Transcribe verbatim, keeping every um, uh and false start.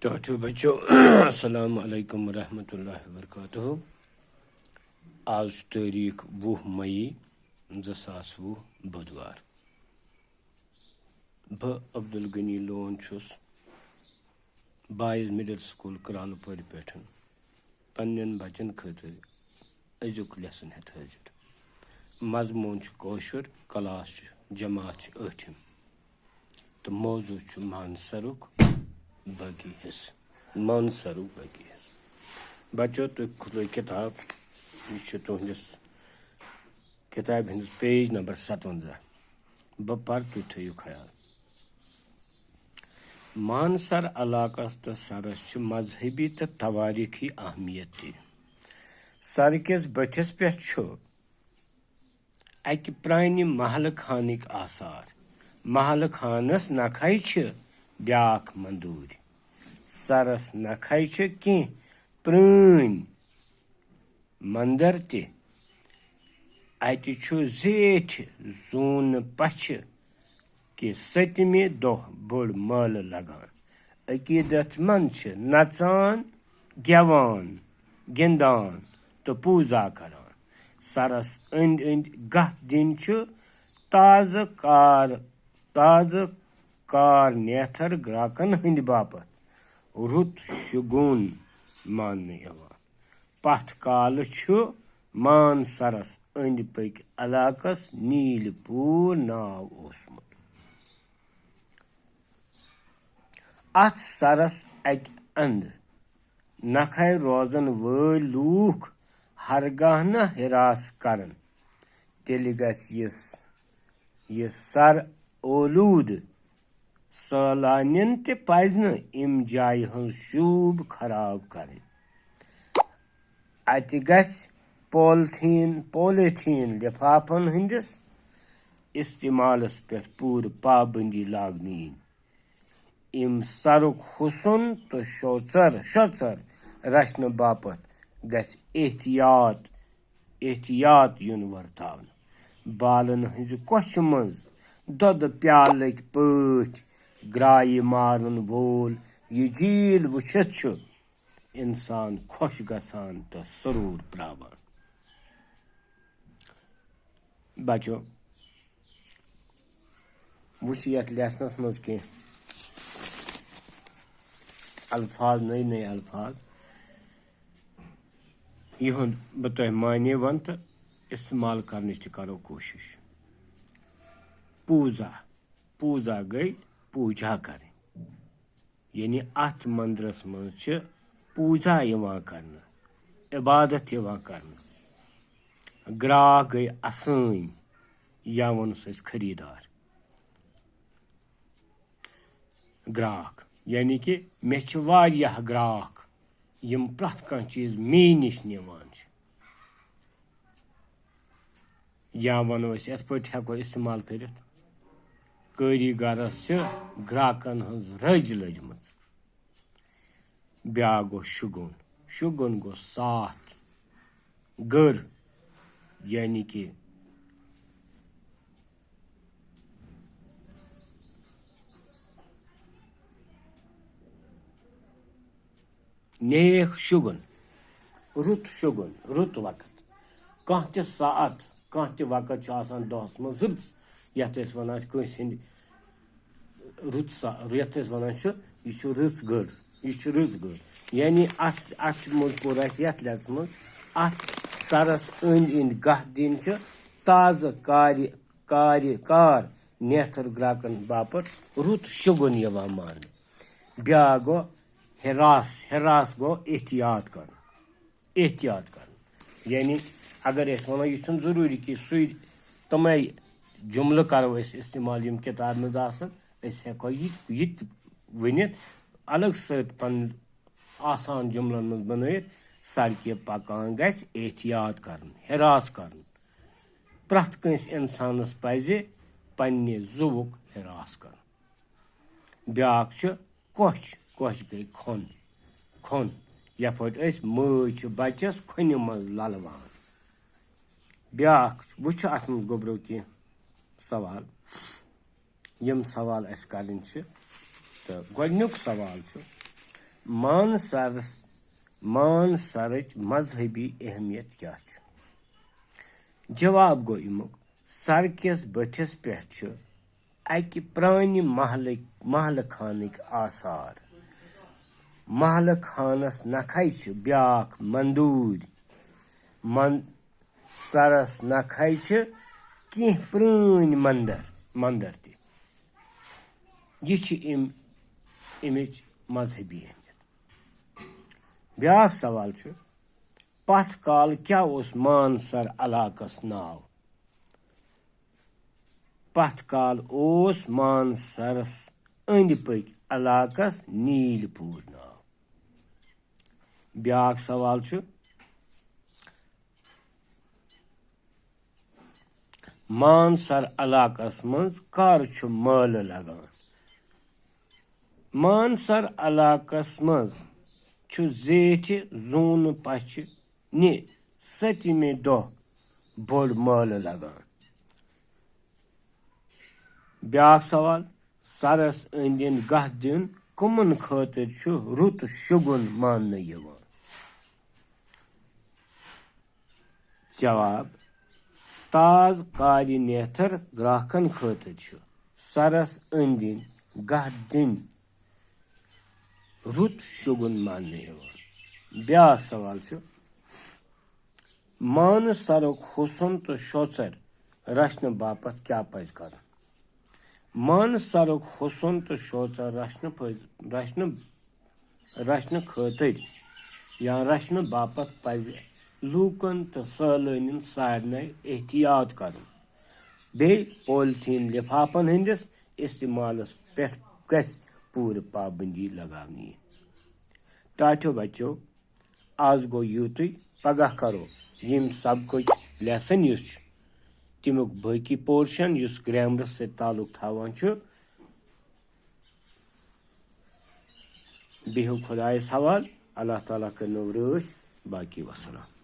ٹاٹھیو بچو، السلام علیکم ورحمۃ اللہ وبرکاتہ۔ آز چھُ تٲریٖخ وُہ مئی، زٕ ساس وُہ، بۄدوار۔ بہٕ عبدالغنی لون چھُس بایز مڈل سکول کرالہٕ پورِ پٮ۪ٹھ پننٮ۪ن بچن خٲطرٕ أزیُک lesson ہٮ۪تھ حٲضِر۔ مضموٗن چھُ کٲشُر، کلاس چھُ، جماعت چھِ ٲٹھِم۔ تہٕ موضوع چھُ مانسرُک باقی حصہٕ۔ مانسرُک باقی حصہٕ۔ بچو، تُہۍ کھُلٲیِو کِتاب۔ یہِ چھُ تُہنٛدِس کِتابہِ ہٕنٛدِس page number ستوَنزاہ۔ بہٕ پرٕ، تُہۍ تھٲیِو خیال۔ مانسر علاقس تہٕ سرس چھِ مذہبی تہٕ توٲریٖخی اہمیت تہِ۔ سرٕ کِس بٔٹھِس پٮ۪ٹھ چھُ اَکہِ پرٛانہِ محلہٕ خانٕکۍ آثار۔ محلہٕ خانس نکھے چھِ بیٛاکھ مندوٗرۍ۔ سرس نکھے چھِ کینٛہہ پرٛٲنۍ مندر تہِ۔ اَتہِ چھُ زیٖٹھِ زوٗنہٕ پچھِ کہِ سٔتمہِ دۄہ بوٚڑ مٲلہٕ لگان۔ عقیدت مند چھِ نژان، گٮ۪وان، گِنٛدان تہٕ پوٗزا کران۔ سرس أنٛدۍ أنٛدۍ گاہ دِنۍ چھُ تازٕ کار، تازٕ کار نیتھر گراکن ہٕنٛدِ باپتھ رُت شگون ماننہٕ یِوان۔ پتھ کالہٕ چھُ مانسرس أنٛدۍ پٔکۍ علاقس نیٖل پوٗر ناو اوسمُت۔ اتھ سرس اکہِ اندٕ نکھے روزن وٲلۍ لوٗکھ ہرگاہ نہٕ ہراس کرن، تیٚلہِ گژھِ یہِ س-، یہِ سر اولوٗدٕ۔ سٲلانٮ۪ن تہِ پزِ نہٕ امہِ جایہِ ہٕنٛز شوٗب خراب کرٕنۍ۔ اتہِ گژھِ پولتھیٖن، پولیٖتھیٖن لفافن ہٕنٛدِس استعمالس پٮ۪ٹھ پوٗرٕ پابندی لاگنہٕ یِنۍ۔ امہِ سرُک حُسن تہٕ شوژر، شۄژر رچھنہٕ باپتھ گژھِ احتیاط، احتیاط یُن ورتاونہٕ۔ بالن ہٕنٛزِ کۄچھِ منٛز دۄدٕ پیالٕکۍ پٲٹھۍ گرایہِ مارن وول یہِ جھیٖل وٕچھِتھ چھُ انسان خۄش گژھان تہٕ سرور پراوان۔ بچو، وٕچھ یتھ lessonس منٛز کینٛہہ الفاظ، نٔے نٔے الفاظ، یِہُنٛد بہٕ تۄہہِ معنی ونہٕ تہٕ استعمال کرنٕچ تہِ کرو کوٗشش۔ پوٗزا، پوٗزا گٔے پوٗجا کرٕنۍ۔ یعنی اتھ مندرس منٛز چھِ پوٗجا یِوان کرنہٕ، عبادت یِوان کرنہٕ۔ گراکھ گٔے اسٲنۍ، یا ووٚنُس أسۍ خریٖدار۔ گراکھ، یعنی کہِ مےٚ چھِ واریاہ گراکھ، یِم پرٛٮ۪تھ کانٛہہ چیٖز مے نِش نِوان چھِ۔ یا وَنو أسۍ یِتھ پٲٹھۍ ہٮ۪کو استعمال کٔرِتھ، کٲریٖگرس چھِ گراکن ہٕنٛز رٔج لٔجمٕژ۔ بیٛاکھ گوٚو شُگُن۔ شُگُن گوٚو ساتھ، گٔر، یعنی کہِ نیک شُگُن، رُت شُگُن، رُت وقت۔ کانٛہہ تہِ ساعت، کانٛہہ تہِ وقت چھُ آسان دۄہس منٛز رٕژ، یتھ أسۍ ونان چھِ کٲنٛسہِ ہٕنٛدِ رُت سا-، یتھ أسۍ ونان چھِ، یہِ چھُ رٕژ گٔر، یہِ چھُ رٕژ گٔر۔ یعنی اتھ، اتھ منٛز کوٚر اسہِ یتھ lessonس منٛز، اتھ سرس أنٛدۍ أنٛدۍ گاہ دِنۍ چھِ تازٕ کارِ، کارِ، کار نیتھر گراکن باپتھ رُت شُگُن یِوان ماننہٕ۔ بیٛاکھ گوٚو ہراس، ہراس گوٚو احتیاط کرُن، احتیاط کرُن۔ یعنی اگر أسۍ ونو، یہِ چھُنہٕ ضروٗری کہِ سُے، تِمے جملہٕ کرو أسۍ استعمال یِم کِتابہِ منٛز آسن، أسۍ ہٮ۪کو یہِ تہِ، یہِ تہِ ؤنِتھ، الگ سۭتۍ پنُن آسان جملن منٛز بنٲیِتھ، سڑکہِ پکان گژھِ احتیاط کرُن، ہراس کرُن۔ پرٛٮ۪تھ کٲنٛسہِ انسانس پزِ پننہِ زُوُک ہراس کرُن۔ بیٛاکھ چھُ کۄچھ، کۄچھ گٔے کھۄن، کھۄن، یتھ پٲٹھۍ أسۍ مٲج چھِ بچس کھۄنہِ منٛز للوان۔ بیٛاکھ وٕچھِ اتھ منٛز گوٚبرو کینٛہہ سوال، یِم سوال اسہِ کرٕنۍ چھِ۔ تہٕ گۄڈٕنیُک سوال چھُ، مانسرس مانسرٕچ مذہبی اہمیت کیٛاہ چھِ؟ جواب گوٚو اَمیُک، سر کِس بٔٹھِس پٮ۪ٹھ چھُ اَکہِ پرٛانہِ محلٕکۍ، محلہٕ خانٕکۍ آثار۔ محلہٕ خانس نکھے چھِ بیٛاکھ مندوٗرۍ۔ من-، سرس نکھے چھِ کینٛہہ پرٛٲنۍ مندر، مندر تہِ۔ یہِ چھِ اَمہِ، اَمِچ مذہبی اہمیت۔ بیٛاکھ سوال چھُ، پتھ کال کیٛاہ اوس مانسر علاقس ناو؟ پتھ کال اوس مانسرس أنٛدۍ پٔکۍ علاقس نیٖل پوٗر ناو۔ بیٛاکھ سوال چھُ، مانسر علاقس منٛز کر چھُ مٲلہٕ لگان؟ مانسر علاقس منٛز چھُ زیٹھِ زوٗنہٕ پچھِ نہِ سٔتمہِ دۄہ بوٚڑ مٲلہٕ لگان۔ بیٛاکھ سوال، سرس أنٛدۍ أنٛدۍ گاہ دیُن کٕمن خٲطرٕ چھُ رُت شُگُن ماننہٕ یِوان؟ جواب، تاز کارِ نیتھر گراکن خٲطرٕ چھُ سرس أنٛدۍ أنٛدۍ گاہ دِنۍ رُت شُگُن ماننہٕ یِوان۔ بیٛاکھ سوال چھُ، مانہٕ سرُک حُسن تہٕ شوژر رچھنہٕ باپتھ کیٛاہ پزِ کرُن؟ مانہٕ سرُک حُسن تہٕ شوژر رچھنہٕ پزِ، رچھنہٕ، رچھنہٕ خٲطرٕ یا رچھنہٕ باپتھ پزِ لوٗکن تہٕ سٲلٲنٮ۪ن سارنٕے احتیاط کرُن۔ بیٚیہِ پولیٖتھیٖن لِفافن ہٕنٛدِس استعمالس پٮ۪ٹھ گژھِ پوٗرٕ پابندی لگاونہٕ یِنۍ۔ ٹاٹھیو بچو، آز گوٚو یوٗتُے، پگاہ کرو ییٚمہِ سبقٕکۍ lesson یُس چھُ، تَمیُک باقی portion یُس گرامرس سۭتۍ تعلق تھاوان چھُ۔ بِہِو خۄدایَس حوال، اللہ تعالیٰ کٔرِنو رٲچھ، باقی وسلام۔